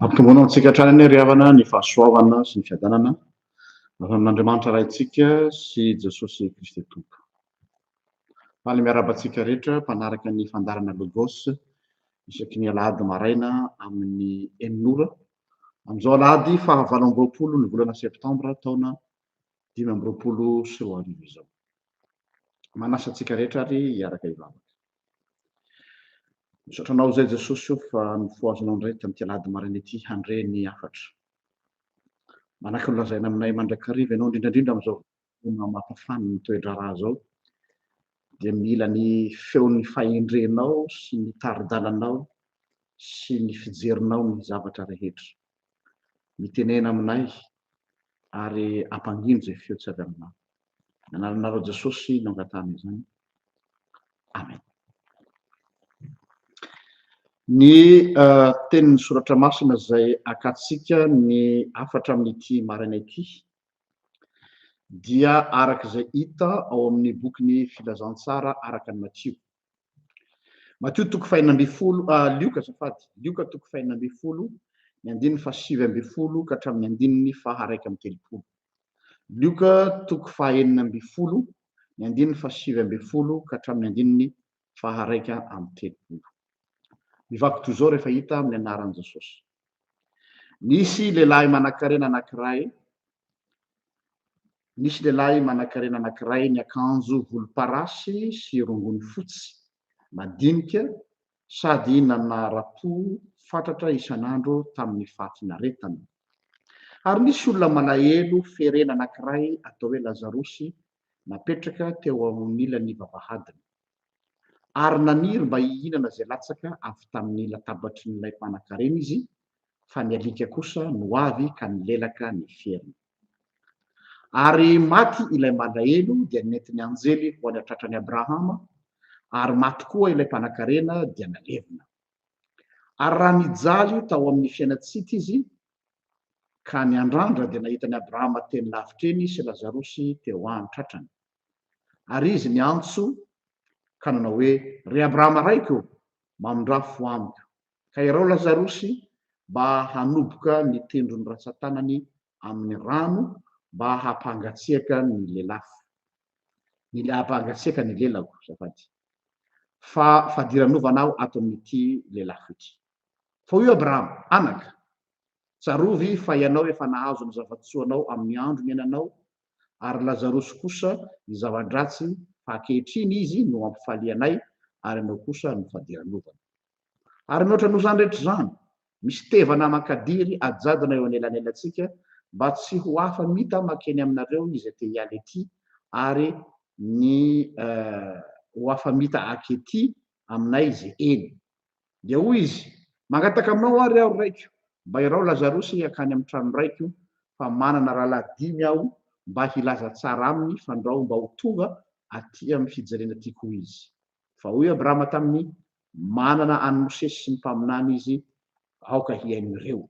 Ampitomboina ho antsika hatrany anie ry havana ny fahasoavana sy ny fiadanana avy amin'Andriamanitra Raintsika sy Jesosy Kristy Tompo. Faly miarahaba antsika rehetra mpanaraka ny fandaharana Logos isaky ny alahady maraina amin'ny enin'ora. Amin'izao alahady faha 28 ny volana septambra taona 2025 izao. Manasa antsika rehetra ary hiaraka hivavaka. Misaotra anao izay Jesosy o fa nofohazanao indray tamin'ity alahady maraina ity handre ny hafatra. Manaiky ho lazaina aminay mandrakariva ianao indrindra indrindra amin'izao fotoana mampafana ny toe-draharaha izao dia mila ny feon'ny fahendrenao sy ny tari-dalanao sy ny fijerinao ny zavatra rehetra. Mitenena aminay ary ampangino izay feo tsy avy aminao. Ny anaranareo Jesosy no angatahana izany. Amen. Ny uh, tenin'ny soratra masina izay akatsika ny hafatra amin'ity maraina ity dia araka izay hita ao amin'ny bokin'ny filazantsara araka ny Matio. Matio toko fahenina ambin'ny folo, ah, Lioka azafady, Lioka toko fahenina ambin'ny folo, ny andininy fahasivy ambin'ny folo ka hatramin'ny andininy faha-31. Lioka toko faha-16, ny andininy faha-19 ka hatramin'ny andininy faha-31. Mivaky toy izao rehefa hita amin'ny anaran'i Jesosy. Nisy lehilahy manankarena anankiray, nisy lehilahy manankarena anankiray niakanjo volomparasy sy rongony fotsy madinika sady nanara-po fatratra isan'andro tamin'ny fahafinaretana. Ary nisy olona malahelo ferena anankiray atao hoe Lazarosy napetraka teo anilan'ny vavahadiny. Ary naniry mba hihinana izay latsaka avy tamin'ny latabatrin'ilay mpanankarena izy, fa ny alika kosa no avy ka nilelaka ny feriny. Ary maty ilay malahelo dia nentin'ny anjely ho any an-tratran'i Abrahama, ary maty koa ilay mpanankarena dia nalevina. Ary raha nijaly tao amin'ny fiainan-tsy-hita izy, ka niandrandra, dia nahita an'i Abrahama teny lavitra eny sy Lazarosy teo an-tratrany. Ary izy niantso ka nanao hoe, Ry Abrahama raiko, mamindrà fo amiko, ka irao Lazarosy mba hanoboka ny tendron'ny rantsan-tanany amin'ny rano mba hampangatsiaka ny lelafo, ny hampangatsiaka ny lelako, azafady, fa fadiranovana aho ato amin'ity lelafo ity. Fa hoy Abrahama, Anaka, tsarovy fa ianao efa nahazo ny zava-tsoanao amin'ny andro niainanao, ary Lazarosy kosa ny zava-dratsy, fa ankehitriny izy no ampifalianay, ary ianao kosa no fadiranovana. Ary mihoatra noho izany rehetra izany, misy tevana aman-kadiry ajadona eo anelanelantsika, mba tsy ho afa-mita mankeny aminareo izay te hiala ety, ary ny ho afa-mita ankety aminay izay eny. Dia hoy izy, Mangataka aminao àry aho, ry raiko, mba iraho Lazarosy hankany amin'ny tranon-draiko, fa manana rahalahy dimy aho, mba hilaza tsara aminy, fandrao mba ho tonga aty amin'ny fijerena aty koa izy. Fa hoy Abrahama taminy, Manana an'i Mosesy sy ny mpaminany izy, aoka hihaino ireo.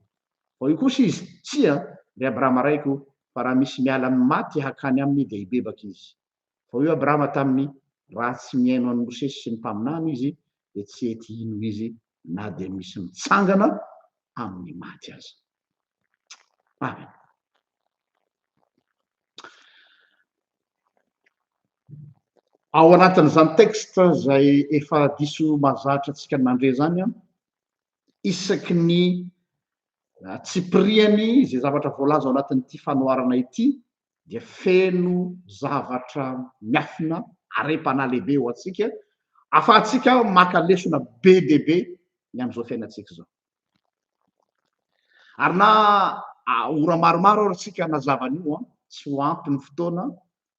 Fa hoy kosa izy, Tsia, ry Abrahama raiko, fa raha misy miala amin'ny maty hakany aminy dia hibebaka izy. Fa hoy Abrahama taminy, Raha tsy mihaino an'i Mosesy sy ny mpaminany izy, dia tsy hety hino izy na dia misy mitsangana amin'ny maty aza. Amen. Ao anatin'izany texte izay efa diso mahazatra antsika ny mandre izany, isaky ny tsipiriany izay zavatra voalaza ao anatin'ity fanoharana ity dia feno zavatra miafina harem-panahy lehibe ho antsika ahafahantsika maka lesona be dia be ny amin'izao fiainantsika izao. Ary na ora maromaro ary isika hanazava an'io an, tsy ho ampy ny fotoana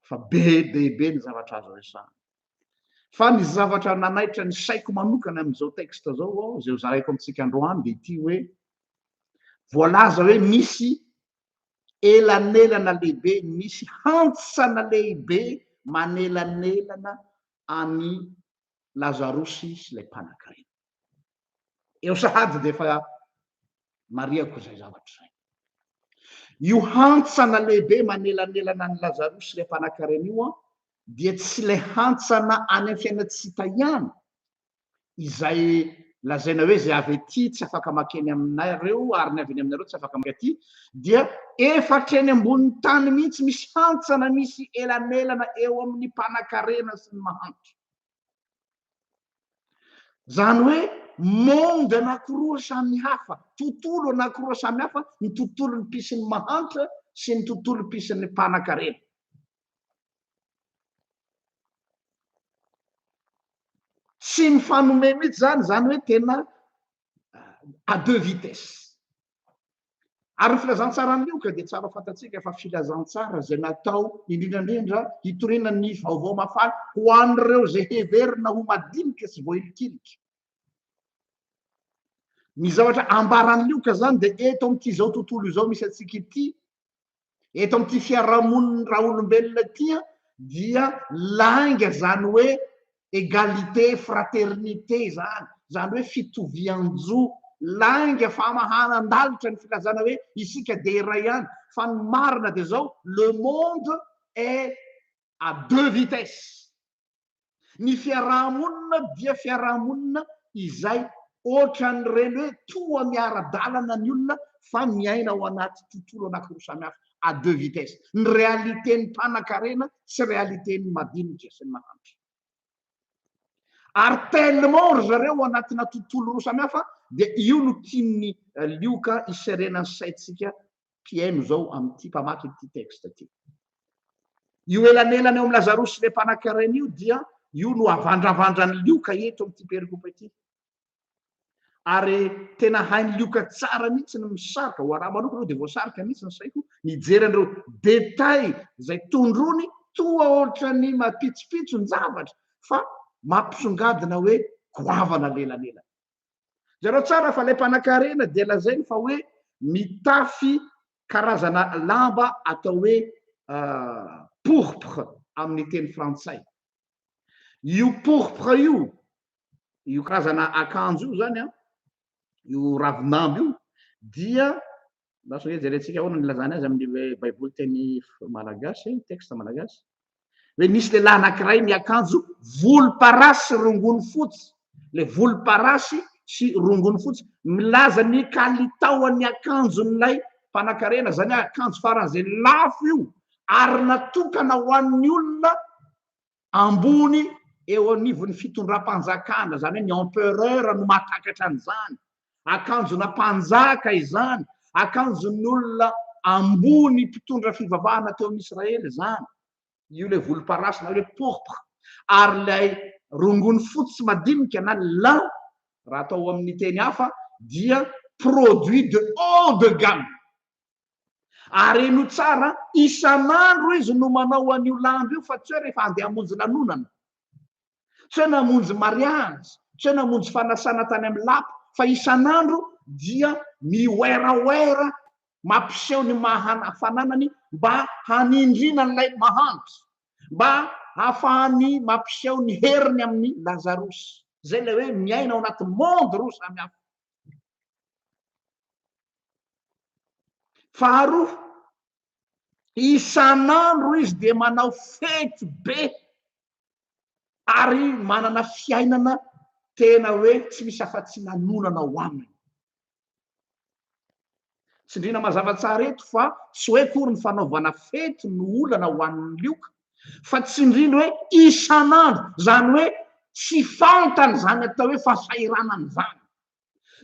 fa be dia be ny zavatra azo resahana. Fa ny zavatra nanaitra ny saiko manokana amin'izao texte izao aho, izay ho zaraiko amintsika androany dia ity hoe, voalaza hoe misy elanelana lehibe, misy hantsana lehibe manelanelana an'i Lazarosy sy ilay mpanankarena. Eo sahady dia efa marihako izay zavatra izay. Io hantsana lehibe manelanelana an'i Lazarosy sy ilay mpanankarena io dia tsy ilay hantsana any amin'ny fiainantsika ihany, izay Lazaina hoe izay avy aty tsy afaka makeny aminareo ary ny avy eny aminareo tsy afaka maka aty, dia efa hatreny ambonin'ny tany mihitsy misy hantsana, misy elanelana eo amin'ny mpanankarena sy ny mahantra. Izany hoe monde anankiroa samy hafa, tontolo anankiroa samy hafa, ny tontolon'ny mpisin'ny mahantra sy ny tontolon'ny mpisin'ny mpanankarena. Tsy mifanome mihitsy izany, izany hoe tena à deux vitesses. Ary ny filazantsaran'i Lioka dia tsara ho fantatsika fa filazantsara izay natao indrindra indrindra hitoriana ny vaovao mahafaly ho an'ireo izay heverina ho madinika sy voahilikilika. Ny zavatra ambaran'i Lioka izany dia eto amin'ity izao tontolo izao misy antsika ity, eto amin'ity fiarahamonin'ny raolombelona ity dia lainga izany hoe égalité, fraternité izany, izany hoe fitovian-jo, lainga famahanan-dalitra ny filazana hoe isika dia iray ihany, fa ny marina dia izao, le monde est à deux vitesses. Ny fiaraha-monina dia fiaraha-monina izay ohatran'ireny hoe toa miara-dalana ny olona fa miaina ao anaty tontolo anankiroa samy hafa, à deux vitesses. Ny réalité-n'ny mpanan-karena sy réalité-n'ny madinika sy ny mahantra. Ary tellement ry zareo ao anatina tontolo roa samy hafa dia io no tian'ny Lioka hiserena ny saintsika mpihaino izao amin'ity mpamaky ity texte ity. Io elanelana eo amin'i Lazarosy sy ilay mpanankarena io dia io no avandravandran'i Lioka eto amin'ity perikopa ity. Ary tena hain'i Lioka tsara mihitsy ny misarika, ho an'ahy manokana aloha dia voasarika mihitsy ny saiko nijery an'ireo détails izay tondrony toa ohatran'ny mampitsopitso ny zavatra fa mampisongadina hoe goavana ny elanelana. Jereo tsara fa ilay mpanankarena dia lazainy fa hoe mitafy karazana lamba atao hoe pourpre amin'ny teny frantsay. Io pourpre io, io karazana akanjo io zany an, io ravin-damba io dia lasa hoe jerentsika ahoana ny ilazany azy amin'ny baiboly teny malagasy, texte malagasy. Hoe nisy lehilahy anankiray miakanjo volomparasy sy rongony fotsy, le volomparasy sy rongony fotsy, milaza ny kalitaon'ny akanjon'ilay mpanankarena, zany hoe akanjo faran'izay lafo io, ary natokana ho an'ny olona ambony eo anivon'ny fitondram-panjakana, zany hoe ny empereur no mahatakatra an'izany, akanjona mpanjaka izany, akanjon'ny olona ambony mpitondra fivavahana teo amin'ny Israely izany, io ilay volomparasy na hoe pourpre, ary ilay rongony fotsy madinika na lin, raha atao amin'ny teny hafa, dia produit de haut de gamme. Ary henoy tsara, isan'andro izy no manao an'io lamba io fa tsy hoe rehefa handeha hamonjy lanonana. Tsy hoe namonjy mariazy, tsy hoe namonjy fanasana tany amin'ny lapa, fa isan'andro dia miwerawera mampiseho ny maha fananany mba hanindriana an'ilay mahantra, mba hahafahany mampiseho ny heriny amin'i Lazarosy. Izay ilay hoe miaina ao anaty monde roa samy hafa. Faharoa, isan'andro izy dia manao fety be ary manana fiainana tena hoe tsy misy afa-tsy lanonana ao aminy. Tsindriana mazava tsara eto fa tsy hoe akory ny fanaovana fety no olana ho an'ny Lioka, fa tsindriana hoe isan'andro, izany hoe tsy fantany izany atao hoe fahasahiranana izany.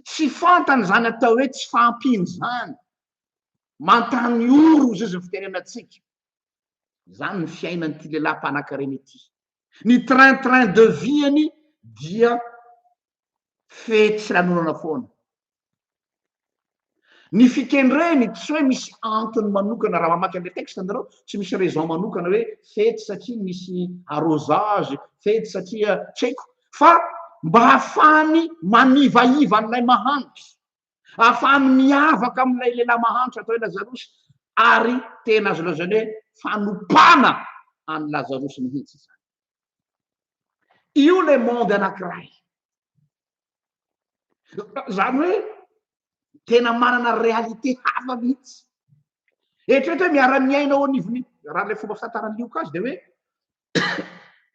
Tsy fantany izany atao hoe tsy fahampiana izany. Mantany oro hozy izy ny fitenenantsika. Izany ny fiainan'ity lehilahy mpanankarena ity. Ny train train de vie-ny dia fety sy lanonana foana. Ny fikendreny tsy hoe misy antony manokana, raha mamaky an'ilay texte nareo, tsy misy raison manokana hoe fety satria misy arrosage, fety satria tsy haiko, fa mba hahafahany manivaiva an'ilay mahantra, hahafahany miavaka amin'ilay lehilahy mahantra atao hoe Lazarosy, ary tena azo lazaina hoe fanompana an'i Lazarosy mihitsy izany. Io ilay monde anankiray. Zany hoe tena manana réalité hafa mihitsy. Eritrereto hoe miara-miaina ao anivon'ny, raha ilay fomba fitantaran'i Lioka azy dia hoe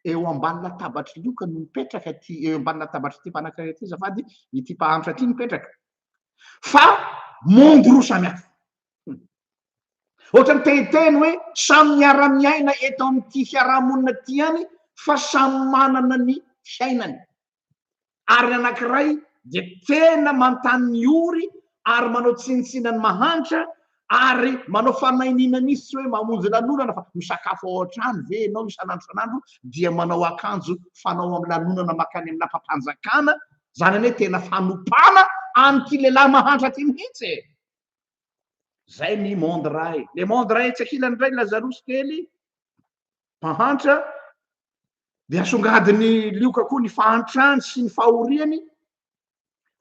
Eo ambany latabatr'i Lioka no mipetraka ity, eo ambany latabatr'ity mpanankarena ity azafady, ity mpahantra ity mipetraka. Fa monde roa samy hafa. Ohatran'ny te hiteny hoe samy miara-miaina eto amin'ity fiarahamonina ity ihany fa samy manana ny fiainany. Ary ny anankiray dia tena manontany ny ory ary manao tsinontsinona ny mahantra ary manao fanainiana mihitsy tsy hoe mamonjy lanonana fa misakafo ao an-trano ve ianao isan'andro isan'andro dia manao akanjo fanao amin'ny lanonana mankany amin'ny lapam-panjakana, izany anie tena fanopana an'ity lehilahy mahantra ity mihitsy e! Zay ny monde ray. Le monde ray etsy ankilany indray Lazarosy kely mpahantra dia asongadin'ny lioka koa ny fahantrany sy ny fahoriany.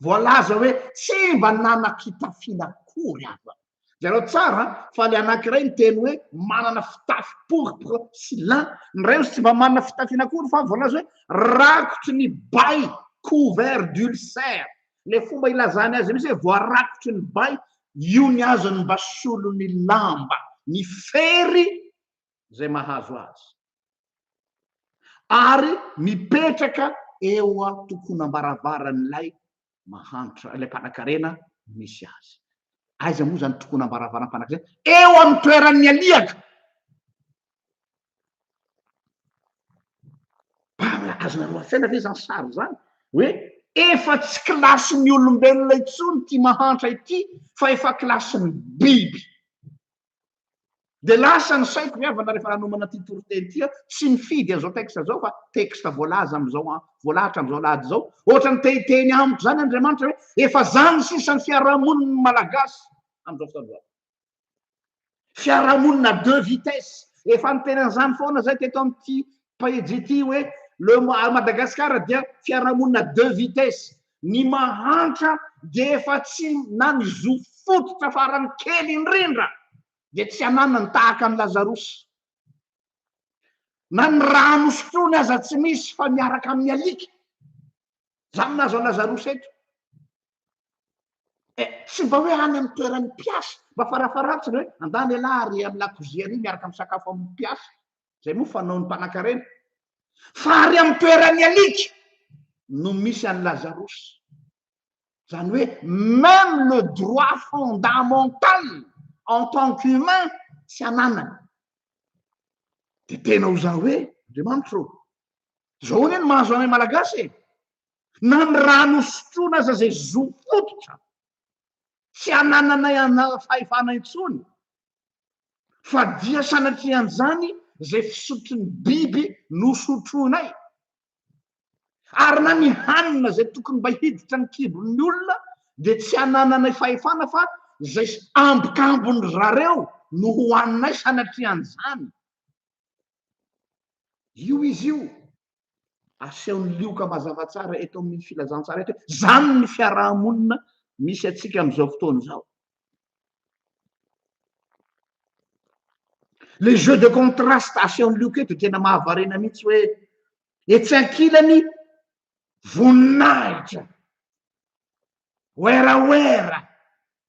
Voalaza hoe tsy mba nanam-pitafiana akory aza. Jereo tsara fa le anankiray niteny hoe manana fitafy pourpre sy lin, ny iray ozy tsy mba manana fitafiana akory fa voalaza hoe rakotry ny bay couvert d'ulcère. Le fomba ilazany azy mihitsy hoe voarakotry ny bay, io ny azony mba solon'ny lamba, ny fery izay mahazo azy. Ary mipetraka eo an-tokonam-baravaran'ilay mahantra, ilay mpanankarena misy azy. Aiza moa izany tokonam-baravaran'ny mpanankarena? Eo amin'ny toeran'ny alihaka. Mba azonareo an-tsaina ve izany sary izany? Hoe efa tsy kilasin'ny olombelona intsony ity mahantra ity fa efa kilasin'ny biby. Dia lasa ny saiko ry havana rehefa nanomana ity toriteny ity aho, tsy nifidy an'izao texte izao fa texte voalaza amin'izao voalahatra amin'izao alahady izao. Ohatran'ny te hiteny amiko izany Andriamanitra hoe efa izany sisa ny fiarahamonin'ny Malagasy amin'izao fotoana izao. Fiarahamonina à deux vitesses. Efa niteny an'izany foana zay teto amin'ity pejy ity hoe le Madagascar dia fiarahamonina à deux vitesses. Ny mahantra dia efa tsy na ny zo fototra farany kely indrindra dia tsy ananany tahaka an'i Lazarosy. Na ny rano sotroiny aza tsy misy fa miaraka amin'ny alika. Zany nahazo an'i Lazarosy eto. Eh, tsy mba hoe any amin'ny toeran'ny mpiasa, mba farafaharatsiny hoe andany ialahy ary amin'ny lakozia ary miaraka misakafo amin'ny mpiasa, izay moa fanaon'ny mpanankarena. Fa ary amin'ny toeran'ny alika no misy an'i Lazarosy. Izany hoe même le droit fondamental en tant qu'humain tsy ananany. Dia tena ho za hoe, Andriamanitro ô, izao anie no mahazo anay Malagasy e! Na ny rano sotroina aza izay zo fototra tsy anananay fahefana intsony fa dia sanatrian'izany izay fisotry ny biby no sotroinay. Ary na ny hanina izay tokony mba hiditra ny kibon'ny olona dia tsy anananay fahefana fa izay ambokambon-dry zareo no hohaninay sanatrian'izany. Io izy io. Asehon'i Lioka mazava tsara eto amin'ny filazantsara eto hoe izany ny fiarahamonina misy antsika amin'izao fotoana izao. Le jeu de contraste asehon'i Lioka eto tena mahavariana mihitsy hoe etsy ankilany voninahitra, werawera,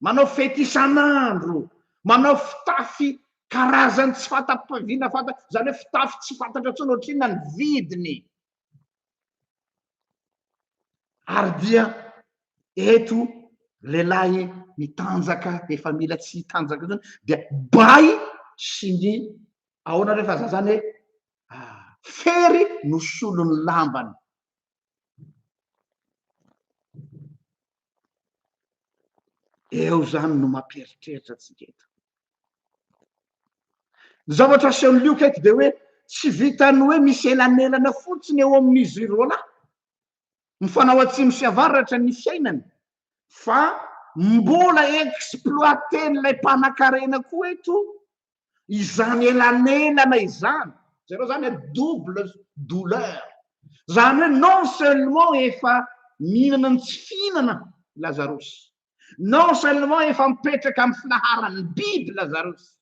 manao fety isan'andro, manao fitafy karazany tsy fanta-paviana fanta, izany hoe fitafy tsy fantatra intsony ohatrinona ny vidiny. Ary dia eto lehilahy mitanjaka efa mila tsy hitanjaka intsony dia bay sy ny ahoana rehefa za zany hoe fery no solon'ny lambany. Eo izany no mampieritreritra antsika eto. Ny zavatra asehon'i Lioka eto dia hoe tsy vitan'ny hoe misy elanelana fotsiny eo amin'izy roalahy, mifanao atsimo sy avaratra ny fiainany, fa mbola exploiter-n'ilay mpanankarena koa eto izany elanelana izany, jereo zany a double douleur, zany hoe non seulement efa mihinana ny tsy fihinana Lazarosy, non seulement efa mipetraka amin'ny filaharan'ny biby Lazarosy,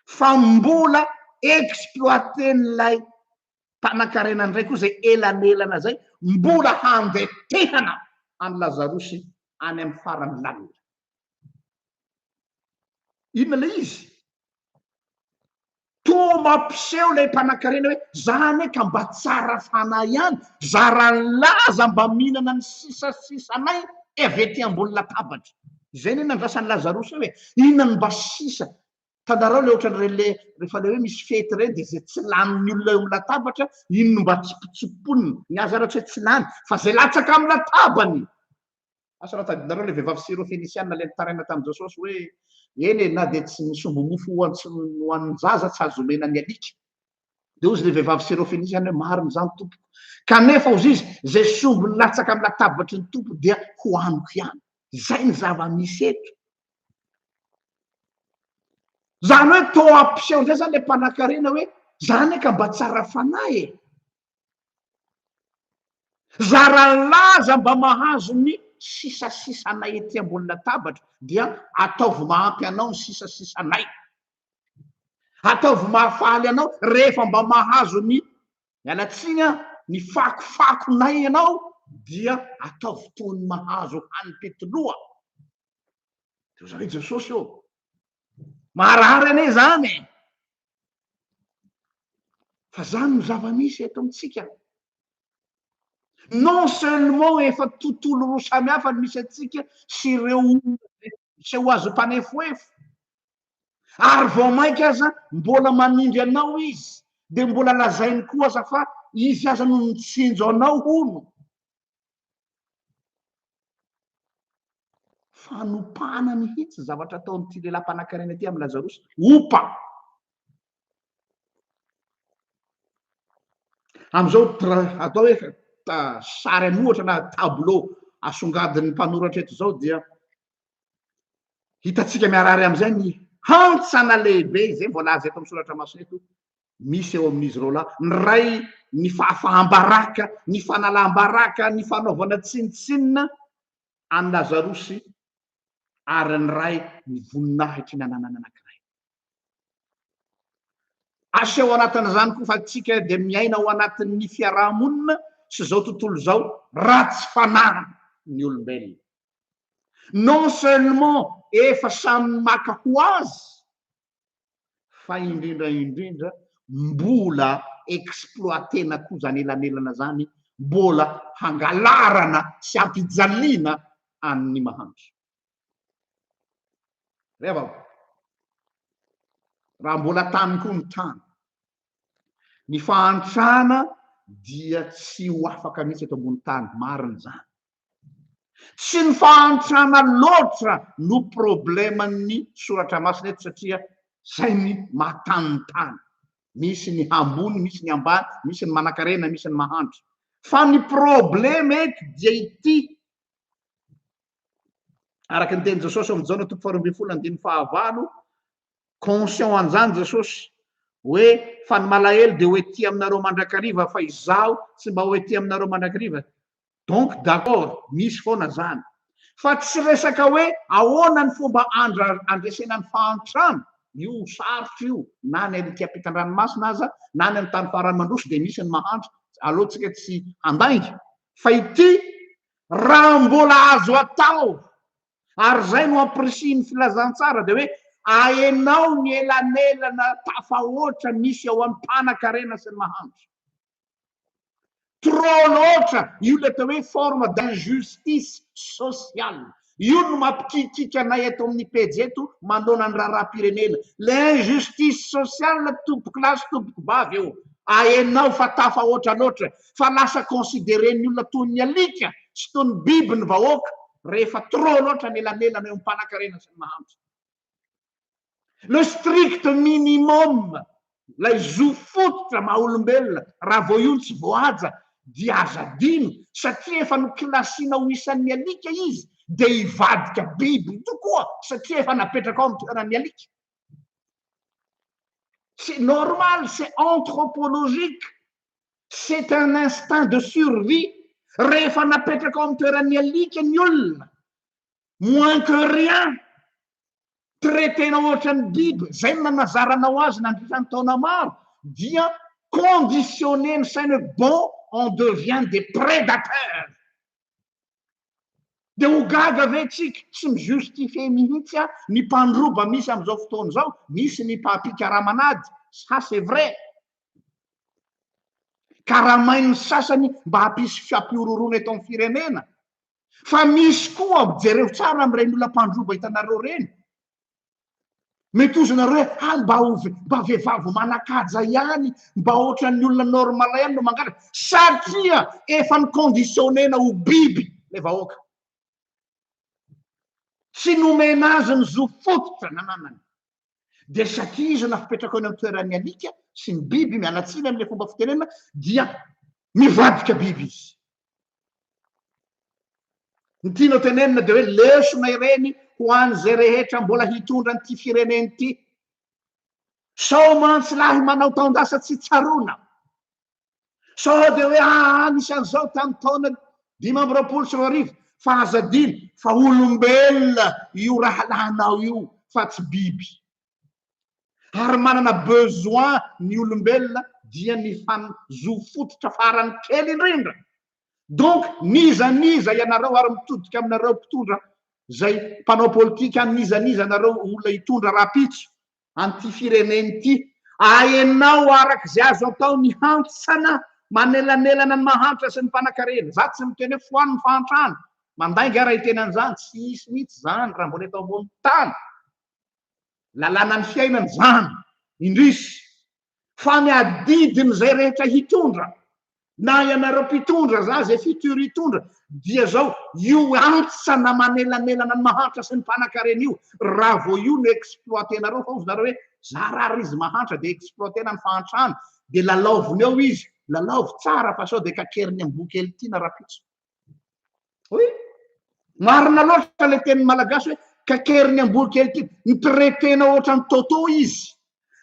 fa mbola exploiter-n'ilay mpanankarena indray koa izay elanelana izay, mbola handetehana an'i Lazarosy any amin'ny farany lalina. Inona ilay izy? Toa mampiseho ilay mpanankarena hoe za anie ka mba tsara fanahy ihany, zara laza mba mihinana ny sisasisanay avy ety ambony latabatra. Izay anie nandrasan'i Lazarosy eo e, inona no mba sisa Hitanareo le ohatran'ireny le rehefa le hoe misy fety ireny dia izay tsy lanin'ny olona eo amin'ny latabatra iny no mba tsipotsimponina. Ny azy ara tsy hoe tsy lany fa izay latsaka amin'ny latabany. Asa raha tadidinareo le vehivavy syrofenisiana le nitaraina tamin'i Jesosy hoe eny e na dia tsy ny sombi-mofo ho an'ny zaza tsy azo omena ny alika. Dia hozy le vehivavy syrofenisiana hoe marina izany tompoko. Kanefa hozy izy izay sombiny latsaka amin'ny latabatry ny Tompo dia hohaniko ihany. Izay ny zava-misy eto. Zany hoe toa ampiseho indray zany le mpanankarena hoe za anie ka mba tsara fanahy e. Zara laza mba mahazo ny sisasisanay ety ambony latabatra dia ataovy mahampy anao ny sisasisanay. Ataovy mahafaly anao rehefa mba mahazo ny, miala tsiny an, ny fakofakonay ianao dia ataovy toy ny mahazo hanim-pitoloha. Dia hoy Jesosy ô, marary anie izany e! Fa zany no zava-misy eto amintsika. Non seulement efa tontolo roa samy hafa ny misy antsika sy ireo olona miseho azy ho mpanefoefo, ary vao mainka aza mbola manindry anao izy, dia mbola lazainy koa aza fa izy aza no nitsinjo anao hono. Fanopana mihitsy ny zavatra ataon'ity lehilahy mpanankarena ity amin'i Lazarosy. Opa! Amin'izao atao hoe sary an'ohatra na tableau asongadin'ny mpanoratra eto izao dia hitantsika miharihary amin'izay ny hantsana lehibe izay voalaza eto amin'ny soratra masina eto misy eo amin'izy roa lahy. Ny iray ny fahafaham-baraka, ny fanalam-baraka, ny fanaovana tsinontsinona an'i Lazarosy, ary ny iray ny voninahitry ny ananany anankiray. Aseho anatin'izany koa fa tsika dia miaina ao anatin'ny fiaraha-monina sy izao tontolo izao ratsy fanahy ny olombelona. Non seulement efa samy maka ho azy, fa indrindra indrindra mbola exploiter-na koa zany elanelana zany mbola hangalarana sy hampijaliana an'ny mahantra. Ry havana, raha mbola tany koa ny tany, ny fahantrana dia tsy ho afaka mihitsy eto ambony tany, marina izany. Tsy ny fahantrana loatra no probleman'ny soratra masina eto satria zay ny mahatanintany. Misy ny ambony, misy ny ambany, misy ny manankarena, misy ny mahantra. Fa ny problema eto dia ity, araka ny tenin'i Jesosy ao amin'ny Jaona toko faharoa ambin'ny folo andininy fahavalo, conscient an'izany Jesosy, hoe fa ny malahelo dia ho ety aminareo mandrakariva fa izaho tsy mba ho ety aminareo mandrakariva. Donc d'accord, misy foana zany. Fa tsy resaka hoe ahoana ny fomba andresena ny fahantrana, io sarotra io, na ny aty ampitan-dranomasina aza, na any amin'ny tany farany mandroso dia misy ny mahantra, aleo tsika tsy handainga. Fa ity, raha mbola azo atao, ary izay no ampirisihin'ny filazantsara dia hoe ahenao ny elanelana tafahoatra misy eo amin'ny mpanan-karena sy ny mahantra. Trop loatra, io ilay atao hoe forme d'injustice sociale. Io no mampikikiaka anay eto amin'ny pejy eto manoloana ny raharaham-pirenena. Ilay injustice sociale tompokolahy sy tompokovavy eo, ahenao fa tafahoatra loatra, fa lasa consideren'ny olona toy ny alika sy toy ny biby ny vahoaka rehefa trop loatra ny elanelana eo amin'ny mpanankarena sy ny mahantra. Le strict minimum, ilay zo fototra maha olombelona, raha vao io no tsy voahaja dia aza adino, satria efa nokilasiana ho isan'ny alika izy dia hivadika biby tokoa satria efa napetraka ao amin'ny toeran'ny alika. C'est normal, c'est anthropologique, c'est un instinct de survie, rehefa napetraka ao amin'ny toeran'ny alika ny olona, moins que rien, traiter-nao ohatran'ny biby, zay no nanazaranao azy nandritra ny taona maro, dia conditionner ny sainy hoe bon on devient des prédateurs. Dia ho gaga ve tsika, tsy mi-justifier mihitsy aho ny mpandroba misy amin'izao fotoana izao, misy ny mpampikaramanady, ça c'est vrai. Karamain'ny sasany mba hampisy fampihorohoroana eto amin'ny firenena. Fa misy koa, jereo tsara amin'ireny olona mpandroba hitanareo ireny, mety hozy nareo hoe ah mba ho mba vehivavy manan-kaja ihany, mba ohatran'ny olona normal ihany no mangalatra, satria efa ni-conditionner-na ho biby ilay vahoaka. Tsy nomena azy ny zo fototra nananany. Dia satria izy nafipetraka eo amin'ny toeran'ny alika sy ny biby, miala tsiny amin'ilay fomba fitenenana, dia mivadika biby izy. Ny tianao tenenina dia hoe lesona ireny ho an'izay rehetra mbola hitondra an'ity firenena ity. Sao mantsy lahy manao taon-dasa tsy tsaroana. Sao dia hoe aa nisy an'izao tamin'ny taona 2025 fa aza adino fa olombelona io rahalahinao io fa tsy biby. Ary manana besoin ny olombelona dia ny fan zo fototra farany kely indrindra. Donc n'iza n'iza ianareo ary mitodika aminareo mpitondra zay mpanao politika n'iza n'iza nareo olona hitondra rahampitso an'ity firenena ity. Ahenao araka izay azo atao ny hantsana manelanelana ny mahantra sy ny mpanakarena. Za tsy miteny hoe foano ny fahantrana. Mandainga aho raha hiteny an'izany. Tsy hisy mihitsy izany raha mbola eto ambony tany. Lalànan'ny fiainana izany. Indrisy. Fa ny adidin'izay rehetra hitondra, na ianareo mpitondra, za izay futur hitondra, dia zao, io hantsana manelanelana ny mahantra sy ny mpanakarena io, raha vao io no exploiter-nareo, fa hozy nareo hoe, za rary izy mahantra dia exploiter-na ny fahantrany, dia lalaovina eo izy, lalaovy tsara fa sao dia kakerin'ny amboa kely tiana rahampitso. Oui, marina loatra ilay tenin'ny malagasy hoe kakerin'ny amboa kely tiana, mi-traiter-na ohatran'ny toto izy,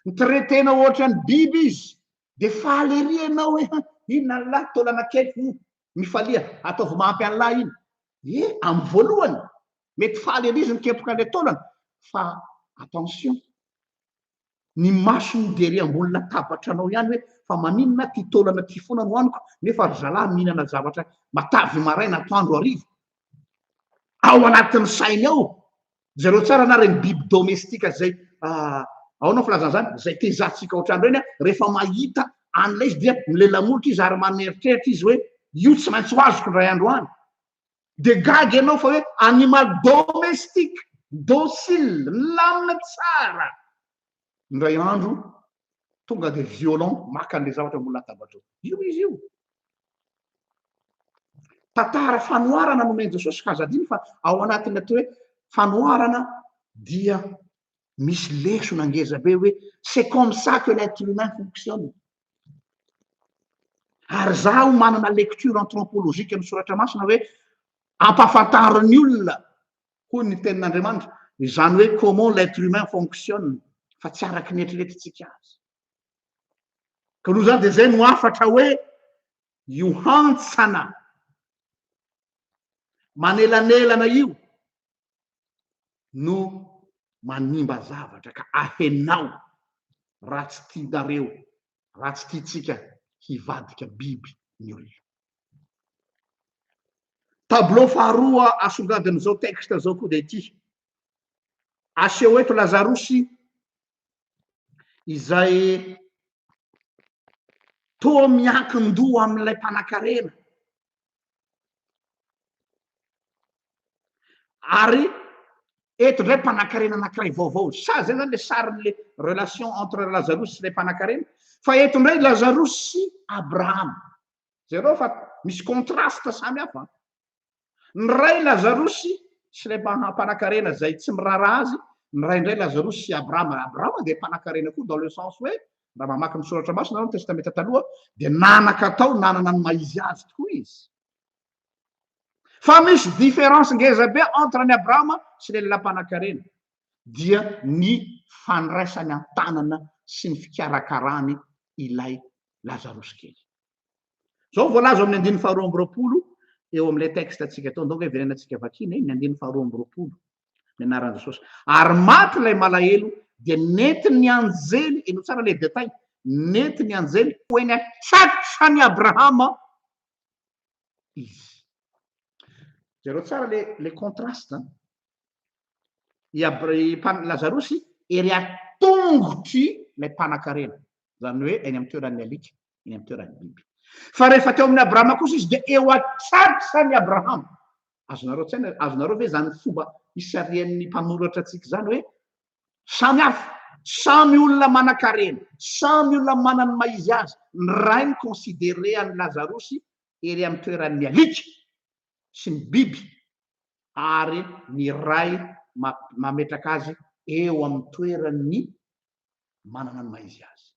mi-traiter-na ohatran'ny biby izy, Dia faly ery ianao hoe ha, inona an'lah, taolana kely, hum, mifalia, ataovy mahampy an'lah iny. Ie, amin'ny voalohany, mety faly ery izy mikepoka an'ilay taolana, fa attention, ny masony dia ery ambony latabatra anao ihany hoe fa maninona aho ity taolana ity foana no haniko, nefa ry zalahy mihinana zavatra matavy maraina, atoandro, hariva. Ao anatin'ny sainy ao, Jereo tsara na ireny biby domestique izay ahoana ny filazana izany, izay tezantsika ohatran'ireny, rehefa mahita an'ilay izy dia milela-molotra izy ary maneritreritra izy hoe io tsy maintsy ho azoko indray andro any. Dia gaga ianao fa hoe animal domestique, docile, milamina tsara. Indray andro tonga dia violent maka an'ilay zavatra ambony latabatra eo. Io izy io. Tantara fanoharana nomen'i Jesosy ka aza adino fa ao anatin'ny atao hoe fanoharana dia misy lesona ngeza be hoe c'est comme ça que l'être humain fonctionne. Ary zaho manana lecture anthropologique ny soratra masina hoe ampahafantaro ny olona hoy ny tenin'Andriamanitra, izany hoe comment l'être humain fonctionne fa tsy araky ny eritreretintsika azy. Ka aloha izany dia izay no hafatra hoe io hantsana manelanelana io no manimba zavatra ka ahenao raha tsy tianareo, raha tsy tiantsika hivadika biby ny olona. Tableau faharoa asongadin'izao texte izao koa dia ity. Aseho eto Lazarosy izay toa miankin-doha amin'ilay mpanankarena. Ary eto indray mpanankarena anankiray vaovao. Sa zay zany le sarin'le relation entre Lazarosy sy ilay mpanankarena. Fa eto indray Lazarosy sy Abrahama. Jereo fa misy contraste samy hafa. Ny ray Lazarosy sy ilay mpanankarena izay tsy miraharaha azy, ny ray indray Lazarosy sy Abrahama. Abrahama dia mpanankarena koa dans le sens hoe raha mamaky ny soratra masina ny testamenta taloha dia nanan-katao, nanana ny maha izy azy tokoa izy. Fa misy différence ngeza be entre an'i Abrahama sy ilay lehilahy mpanankarena dia ny fandraisany an-tanana sy ny fikarakarany ilay Lazarosy kely. Zao voalaza ao amin'ny andininy faharoa amby roapolo eo amin'ilay texte antsika teo, ndao hiverenantsika vakiana e, ny andininy faharoa amby roapolo, ny anaran'i Jesosy. Ary maty ilay malahelo dia nentin'ny anjely, henoy tsara ilay détail, nentin'ny anjely ho eny an-tratran'i Abrahama izy. Jereo tsara le le contraste. I Abra, i Lazarosy ery an-tongotry ilay mpanankarena. Izany hoe eny amin'ny toeran'ny alika, eny amin'ny toeran'ny biby. Fa rehefa teo amin'i Abrahama kosa izy dia eo an-tratran'i Abrahama. Azonareo an-tsaina, azonareo ve izany fomba isarihan'ny mpanoratra antsika izany hoe samy hafa, samy olona manan-karena, samy olona manana ny maha izy azy, ny ray mi-considerer an'i Lazarosy ery amin'ny toeran'ny alika sy ny biby ary ny ray mametraka azy eo amin'ny toeran'ny manana ny maha izy azy.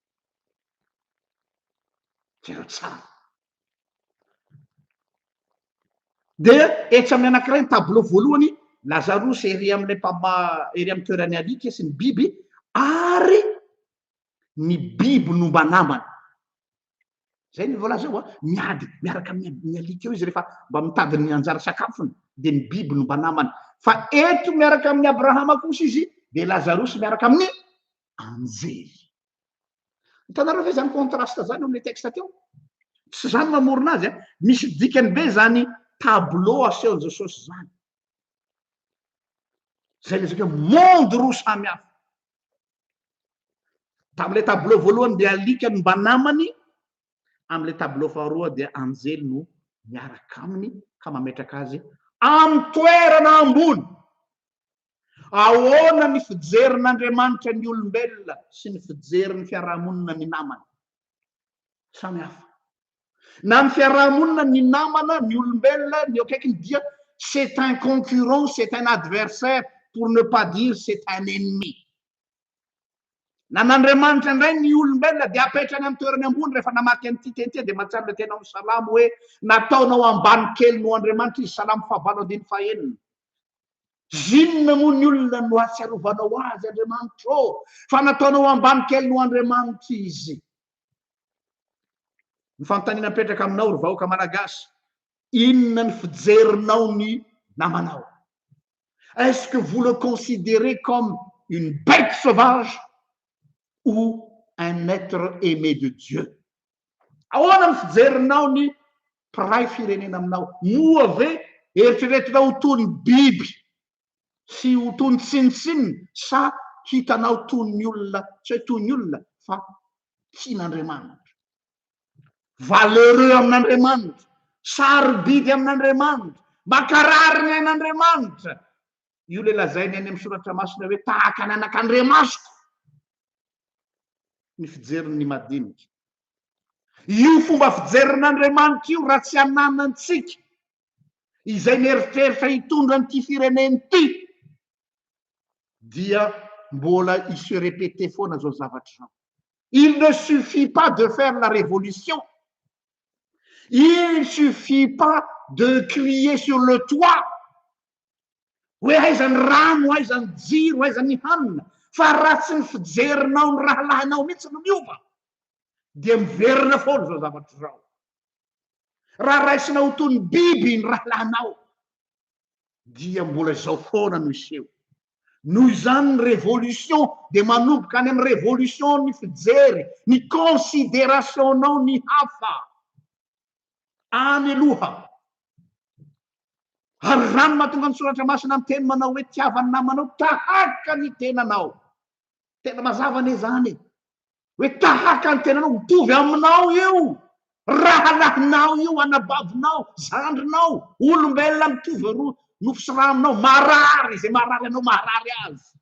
Jereo tsara. Dia etsy amin'ny anankiray ny tableau voalohany, Lazarosy ery amin'ilay mpama ery amin'ny toeran'ny alika sy ny biby ary ny biby no mba namany. Zay ny voalaza eo a, miady miaraka amin'ny alika eo izy rehefa mba mitady ny anjara sakafony dia ny biby no mba namany. Fa eto miaraka amin'i Abrahama kosa izy dia Lazarosy miaraka amin'ny anjely. Hitanareo ve zany contraste zany eo amin'ilay texte teo? Tsy zany mamorona azy a, misy dikany be zany tableau asehon'i Jesosy zany. Zay lazaiko hoe monde roa samy hafa. Tamin'ilay tableau voalohany dia alika no mba namany, amin'ilay tableau faharoa dia anjely no miaraka aminy ka mametraka azy amin'ny toerana ambony. Ahoana ny fijerin'Andriamanitra ny olombelona sy ny fijerin'ny fiarahamonina ny namany? Samy hafa. Na ny fiarahamonina, ny namana, ny olombelona, ny eo akaikiny dia c'est un concurrent, c'est un adversaire, pour ne pas dire c'est un ennemi. Na an'Andriamanitra indray ny olombelona dia apetrany amin'ny toerany ambony rehefa namaky an'ity teny ity dia mahatsiaro ilay teny ao amin'ny Salamo hoe nataonao ambany kely noho Andriamanitra izy, Salamo fahavalo andininy fahenina. Zinona moa ny olona no ahatsiarovanao azy Andriamanitra ô, fa nataonao ambany kely noho Andriamanitra izy. Ny fanontaniana mipetraka aminao ry vahoaka malagasy, inona ny fijerinao ny namanao? Est-ce que vous le considérez comme une bête sauvage ou un être aimé de Dieu? Ahoana ny fijerinao ny mpiray firenena aminao? Moa ve eritreretinao ho toy ny biby sy ho toy ny tsinontsinona sa hitanao toy ny olona, tsy hoe toy ny olona fa tian'Andriamanitra? Valeureux amin'Andriamanitra, sarobidy amin'Andriamanitra, mankarary ny ain'Andriamanitra. Io ilay lazainy any amin'ny soratra masina hoe tahaka ny anak'Andriamasoko ny fijeriny ny madinika. Io fomba fijerin'Andriamanitra io raha tsy ananantsika izay mieritreritra hitondra an'ity firenena ity dia mbola hi se répéter foana izao zavatra izao. Il ne suffit pas de faire la révolution. Il ne suffit pas de crier sur le toit hoe aiza ny rano, aiza ny jiro, aiza ny hanina, fa raha tsy ny fijerinao ny rahalahinao mihitsy no miova dia miverina foana izao zavatra izao. Raha raisina ho toy ny biby ny rahalahinao dia mbola izao foana no hiseho. Noho izany ny révolution dia manomboka any amin'ny révolution ny fijery, ny considération-nao ny hafa. Any aloha. Ary izany no mahatonga ny soratra masina miteny manao hoe tiava ny namanao tahaka ny tenanao. Tena mazava anie izany e. Hoe tahaka ny tenanao, mitovy aminao io, rahalahinao io, anabavinao, zandrinao, olombelona mitovy roa nofo sy rà aminao, marary, izay marary anao marary azy,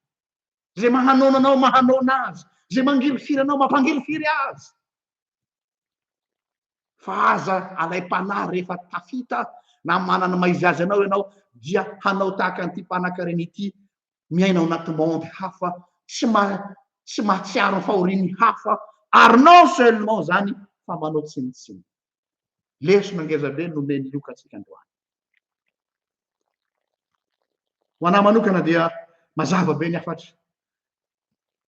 izay mahanoana anao mahanoana azy, izay mangirifiry anao mampangirifiry azy. Fa aza alaim-panahy rehefa tafita na manana maha izy azy anao ianao dia hanao tahaka an'ity mpanankarena ity miaina ao anaty monde hafa, tsy ma tsy mahatsiaro ny fahorian'ny hafa ary non seulement izany fa manao tsinontsinona. Lesona ngeza be nomen'i Lioka antsika androany. Ho anah manokana dia mazava be ny hafatra.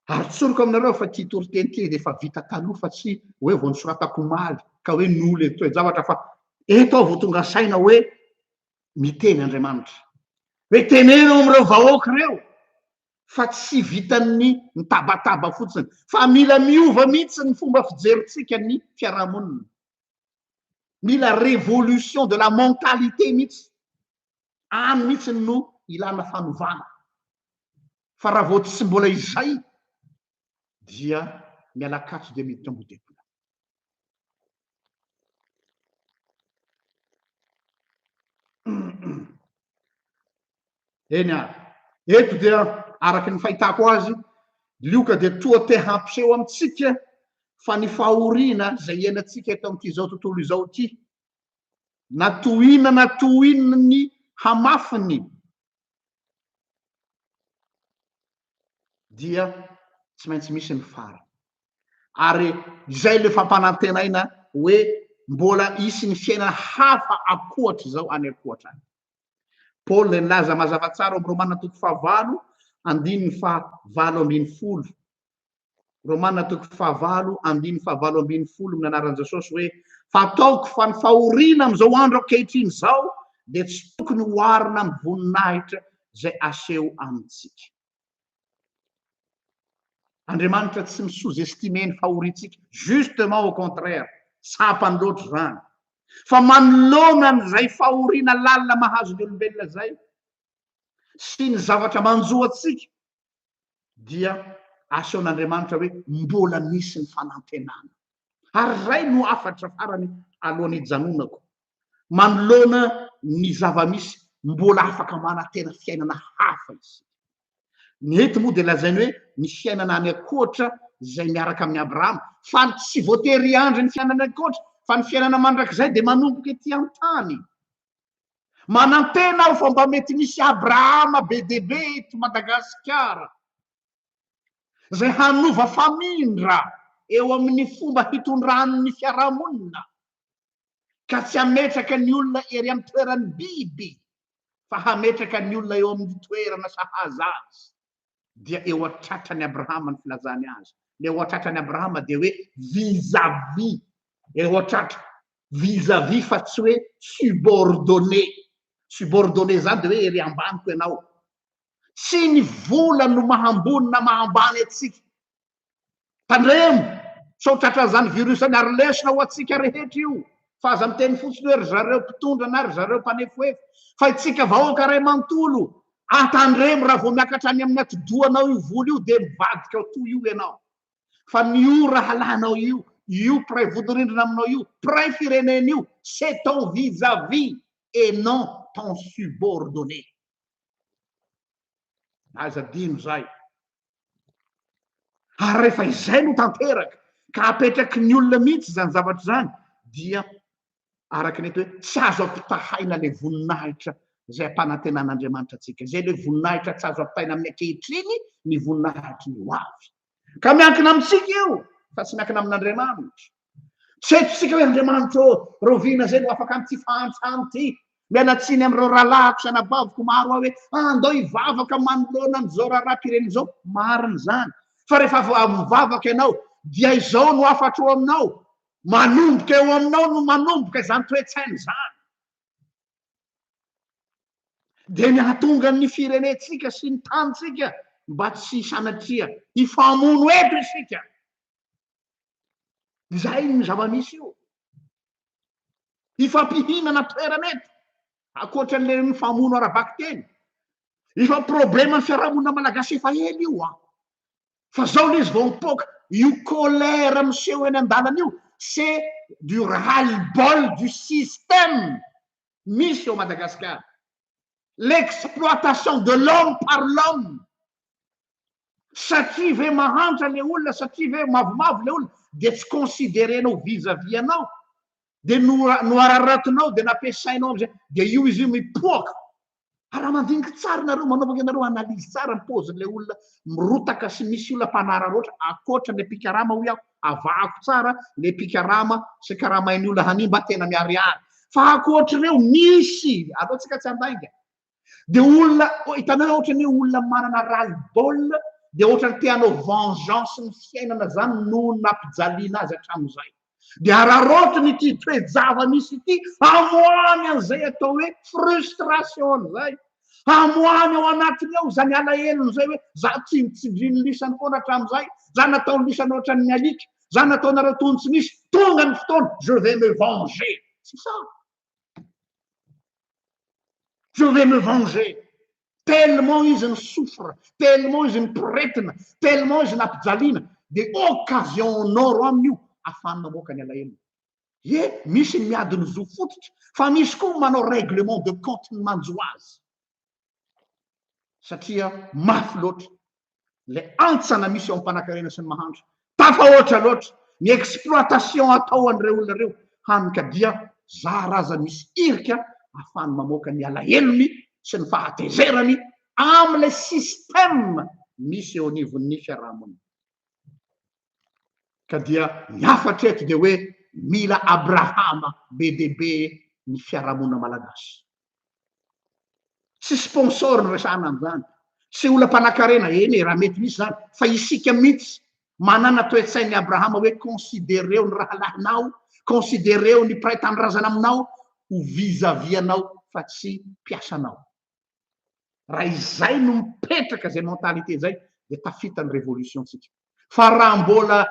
Ary tsoriko aminareo fa ity toriteny ity dia efa vita taloha fa tsy hoe vao nosoratako omaly ka hoe noho le toe-javatra fa eto aho vao tonga saina hoe miteny Andriamanitra. Hoe teneno amin'ireo vahoaka ireo fa tsy vitan'ny mitabataba fotsiny fa mila miova mihitsy ny fomba fijerintsika ny fiarahamonina. Mila révolution de la mentalité mihitsy. Any mihitsy no ilana fanovana. Fa raha vao tsy mbola izay dia miala katso dia miditra ambodepona. Eny ary. Eto dia araka ny fahitako azy, Lioka dia toa te hampiseho amintsika fa ny fahoriana izay iainantsika eto amin'ity izao tontolo izao ity, na toy inona na toy inona ny hamafiny, dia tsy maintsy misy ny farany. Ary izay ilay fampanantenaina hoe mbola hisy ny fiainana hafa ankoatr'izao any ankoatra any. Paoly dia nilaza mazava tsara ao amin'ny Romana toko fahavalo, andininy faha-18. Romana toko fahavalo, andininy faha-18 amin'ny anaran'i Jesosy hoe, Fa ataoko fa ny fahoriana amin'izao andro ankehitriny izao dia tsy tokony hoharina amin'ny voninahitra izay aseho amintsika. Andriamanitra tsy mi-sous-estimer ny fahoriantsika, justement au contraire, tsapany loatra izany. Fa manoloana an'izay fahoriana lalina mahazo ny olombelona izay sy ny zavatra manjo antsika dia asehon'Andriamanitra hoe mbola misy ny fanantenana. Ary izay no hafatra farany alohan'ny hijanonako. Manoloana ny zava-misy, mbola afaka manantena fiainana hafa isika. Ny eto moa dia lazainy hoe ny fiainana any ankoatra izay miaraka amin'i Abrahama, fa tsy voatery hiandry ny fiainana any ankoatra, fa ny fiainana mandrakizay dia manomboka ety an-tany. Manantena aho fa mba mety misy Abrahama be dia be eto Madagasikara, izay hanova famindra eo amin'ny fomba hitondrany ny fiarahamonina, ka tsy hametraka ny olona ery amin'ny toeran'ny biby fa hametraka ny olona eo amin'ny toerana sahaza azy, dia eo an-tratran'i Abrahama ny filazany azy. Ny eo an-tratran'i Abrahama dia hoe vis-à-vis, eo an-tratra, vis-à-vis fa tsy hoe subordonné. Subordonné izany dia hoe ery ambaniko ianao. Tsy ny vola no maha ambony na maha ambany antsika. Tandremo sao tratran'izany virus izany ary lesona ho antsika rehetra io fa aza miteny fotsiny hoe ry zareo mpitondra na ry zareo mpanefoefo fa itsika vahoaka ray manontolo atandremo raha vao miakatra any amin'ny atidohanao io vola io dia mivadika ao toy io ianao fa ny ora halanao io io mpiray vodirindrina aminao io mpiray firenena io c'est ton vis-à-vis et non ton subordonné. Aza adino izay. Ary rehefa izay no tanteraka ka apetraky ny olona mihitsy izany zavatra izany dia araka ny eto hoe tsy azo ampitahaina ilay voninahitra izay ampanantenan'Andriamanitra antsika. Izay ilay voninahitra tsy azo ampitahaina amin'ny ankehitriny ny voninahitry ny ho avy. Ka miankina amintsika io fa tsy miankina amin'Andriamanitra. Tsy eto isika hoe Andriamanitra ô, rahoviana izay no afaka amin'ity fahantrana ity? Miala tsiny amin'ireo rahalahiko sy anabaviko maro aho hoe andao hivavaka manoloana an'izao raharaham-pirenena izao. Marina izany. Fa rehefa avy mivavaka ianao dia izao no hafatro aminao, manomboka eo aminao no manomboka izany toe-tsaina izany. Dia ny hahatonga ny firenentsika sy ny tanintsika mba tsy sanatria hifamono eto isika. Izay ny zava-misy io. Hifampihinana toerana eto, ankoatra an'ilay mifamono ara-bakiteny. Efa probleman'ny fiarahamonina malagasy efa ela io an. Fa zao le izy vao mipoaka, io colère miseho eny an-dalana io, c'est du ras-le-bol du système misy ao Madagasikara. L'exploitation de l'homme par l'homme. Satria ve mahantra le olona, satria ve mavomavo le olona dia tsy considerer-nao vis à vis anao, dia noararaotinao dia nampiasainao amizay, dia io izy io mipoaka. Ary raha mandinika tsara nareo, manaova anareo analyse tsara ny paozin'ilay olona mirotaka sy misy olona mpanararaotra ankoatra ny mpikarama hoy aho, avahako tsara le mpikarama sy karamain'ny olona hanimba tena miharihary. Fa ankoatr'ireo misy, aleo tsika tsy handainga, Dia olona, hitanao ohatran'ny hoe olona manana ras le bol dia ohatran'ny te hanao vengeance ny fiainana zany noho ny nampijaliana azy hatramin'izay. Dia araraotiny ity toe-java-misy ity hamoahany an'izay atao hoe frustration izay. Hamoahany ao anatiny ao izany alahelony izay hoe za tsindritsindrin'ny lisany foana hatramin'izay, za nataon'ny lisany ohatran'ny alika, za nataonareo toy ny tsy misy, tonga ny fotoana, je vais me venger. C'est ça. Je vais me venger. Tellement izy ny souffre, tellement izy ny poretina, tellement izy nampijaliana, dia occasion en or aminy io ahafahany mamoaka ny alahelony. Ye, misy ny miady ny zo fototra, fa misy koa manao règlement de compte ny manjo azy. Satria mafy loatra ilay hantsana misy eo amin'ny mpanankarena sy ny mahantra. Tafahoatra loatra ny exploitation atao an'ireo olona ireo, hany ka dia zara aza misy hirika ahafahany mamoaka ny alahelony sy ny fahatezerany amin'ilay système misy eo anivon'ny fiarahamonina. Ka dia ny hafatra eto dia hoe mila Abrahama be dia be ny fiarahamonina malagasy. Tsy sponsor no resahana an'izany, tsy olona mpanankarena, eny e, raha mety misy izany, fa isika mihitsy manana toe-tsain'i Abrahama hoe considereo ny rahalahinao, considereo ny mpiray tanindrazana aminao ho vis-à-vis anao fa tsy mpiasanao. Raha izay no mipetraka izay mentalité izay dia tafita ny révolution tsika. Fa raha mbola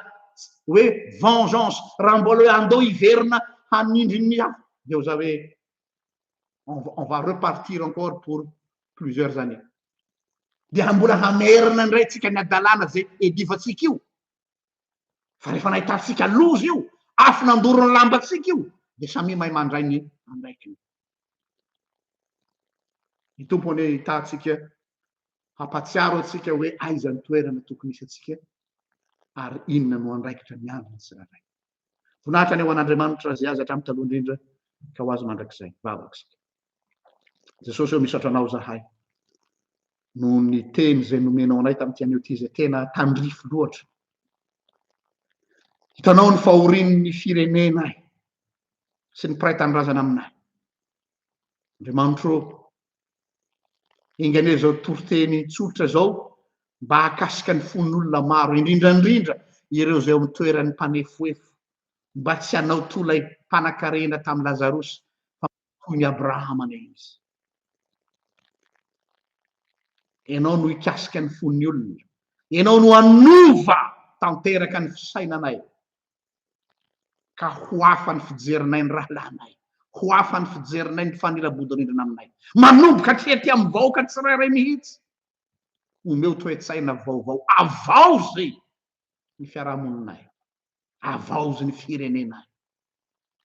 hoe vengeance, raha mbola hoe andao hiverina hanindry ny hafa dia ho za hoe on va repartir encore pour plusieurs années. Dia mbola hamerina indray tsika ny hadalana izay edivantsika io. Fa rehefa nahitantsika loza io, afo nandoro ny lambantsika io, dia samia mahay mandray ny andraikiny. Ny Tompo anie hitaha antsika, hampatsiaro antsika hoe aiza ny toerana tokony hisy antsika ary inona no andraikitra miandry ny tsirairay. Voninahitra anie ho an'Andriamanitra izay azy hatramin'ny taloha indrindra ka ho azy mandrakizay. Vavaka isika. Jesosy ô, misaotra anao zahay noho ny teny izay nomenao anay tamin'ity anio ity izay tena tandrify loatra. Hitanao ny fahorian'ny firenenay sy ny mpiray tanindrazana aminay. Andriamanitro ô, enga anie izao toriteny tsotra izao mba hahakasika ny fon'olona maro, indrindra indrindra ireo izay eo amin'ny toeran'ny mpanefoefo, mba tsy hanao toa ilay mpanankarena tamin'i Lazarosy, fa toy ny Abrahama anie izy. Ianao no hikasika ny fon'ny olona. Ianao no hanova tanteraka ny fisainanay. Ka ho hafa ny fijerinay ny rahalahinay, ho hafa ny fijerinay ny mpifanila-bodirindrina aminay. Manomboka hatrety amin'ny vahoaka tsirairay mihitsy. Omeo toe-tsaina vaovao, avaozy ny fiarahamoninay, avaozy ny firenenay.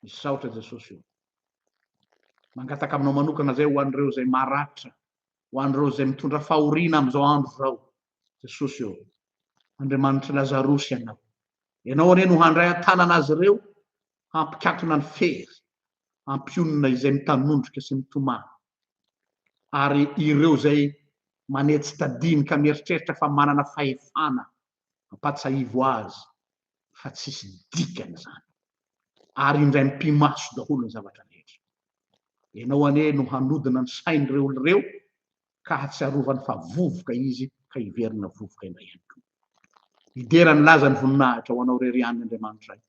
Misaotra Jesosy o. Mangataka aminao manokana izay ho an'ireo izay maratra, ho an'ireo izay mitondra fahoriana amin'izao andro izao. Jesosy o. Andriamanitr'i Lazarosy ianao. Ianao anie no handray an-tanana azy ireo, hampikatona ny fery, hampionona izay mitanondrika sy mitomany, ary ireo izay manetsi-tadiny ka mieritreritra fa manana fahefana, ampatsahivo azy fa tsisy dikany izany, ary indray mipi-maso daholo ny zavatra rehetra. Ianao anie no hanodina ny sain'ireo olona ireo ka hahatsiarovany fa vovoka izy ka hiverina vovoka indray ihany koa. Hidera ny laza ny voninahitra ho anao irery ihany Andriamanitra Ray,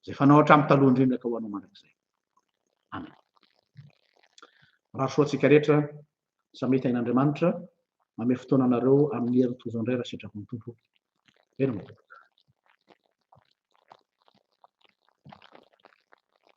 izay fanao hatramin'ny taloha indrindra ka ho anao mandrakizay. Amen. Mirary soa antsika rehetra, samia tahin'Andriamanitra, mamehy fotoana anareo amin'ny hery toy izao indray raha sitrapon'ny Tompo. Veloma tompoko.